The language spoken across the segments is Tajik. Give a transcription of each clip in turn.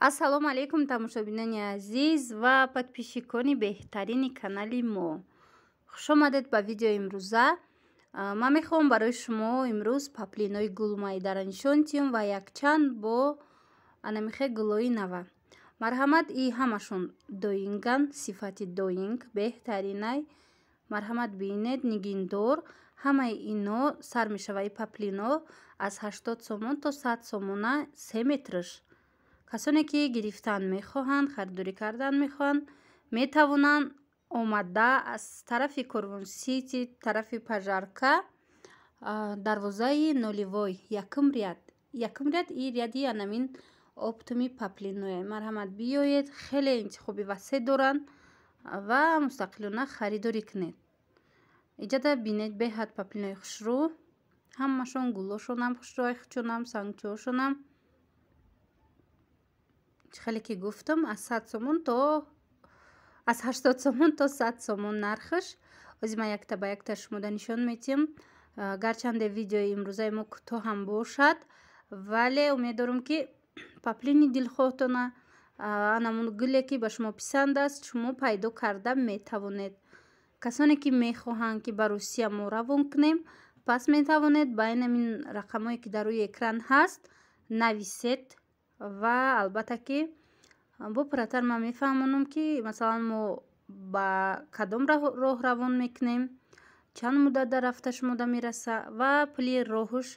Ассалому алайкум, тамошобинони азиз ва подписчикони беҳтарини канали мо. Хушомадед ба видеои имрӯза. Ман мехоҳам барои шумо имрӯз паплинои гулмайдаро нишон диҳам ва якчанд бо анамихе гулои нава. Марҳамат, и ҳамашон доинган, сифати доинг беҳтаринай. Марҳамат, бинед, нигиндор. Ҳамаи ино сар мешава и паплино аз 80 сомон то 100 сомона 3 метрш. Касоне ки гирифтан мехоҳанд, харидорӣ кардан мехоҳанд, метавонанд омада аз тарафи Корвон Сити, тарафи Пожарка, дарвозаи нолевой, якум ряд. Якум ряд и ряди анамин оптоми паплиное. Марҳамат, биёед, хеле интихоби васеъ доранд ва мустақилона харидорӣ кунед. Иҷада бинед, беҳад паплинои хушрӯ, ҳамашон гулошонам хушрӯ, айхчонам, сангчоошонам. Хеле ки гуфтам, аз 100 сомон то аз 80 сомон то 100 сомон нархаш. Ози ман якта ба якта шумода нишон медиҳам. Гарчанде видеои имрӯзаи мо кӯтоҳ ҳам бошад, вале умед дорам, ки паплини дилхоҳтона, анамун гуле ки ба шумо писанд аст, шумо пайдо карда метавонед. Касоне ки мехоҳанд, ки ба Русия мо равон кунем, пас метавонед ба инамин рақамҳое ки дар рӯи экран ҳаст нависед ва албатта ки бо пурратар ман мефаҳмонам, ки масалан мо ба кадом роҳ равон мекунем, чанд муддат дар рафта шумода мераса ва пули роҳуш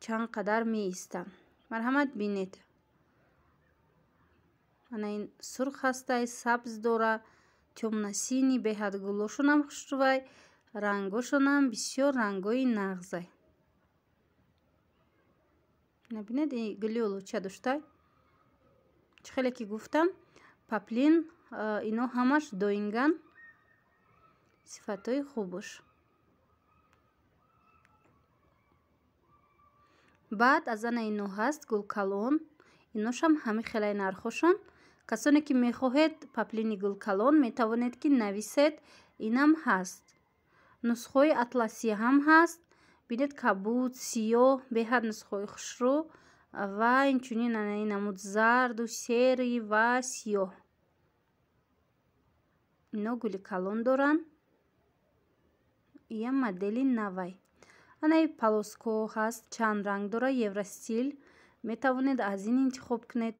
чанд қадар меистад. Марҳамат, бинед, ана ин сурх ҳастай, сабз дора, тёмно-синий, беҳад гулошонам хушрӯвай, рангошонам бисёр рангои нағзай. Бинед, гули олуча доштай. Чӣ хеле ки гуфтам, паплин ино ҳамаш доинган, сифатҳои хубуш. Баъд аз ана ино ҳаст гулкалон, иношам ҳамин хелай нархошон. Касоне ки мехоҳед паплини гулкалон, метавонед ки нависед, инам ҳаст. Нусхаҳои атласӣ ҳам ҳаст. Бинед, кабуд, сиёҳ, беҳад нусхаҳои хушрӯ ва инчунин ана ин намуд зарду, серый ва сиёҳ. Ино гули калон доранд. Иям модели навай. Ана и полоскаҳо ҳаст, чанд ранг дора, евростиль. Метавонед аз ин интихоб кунед.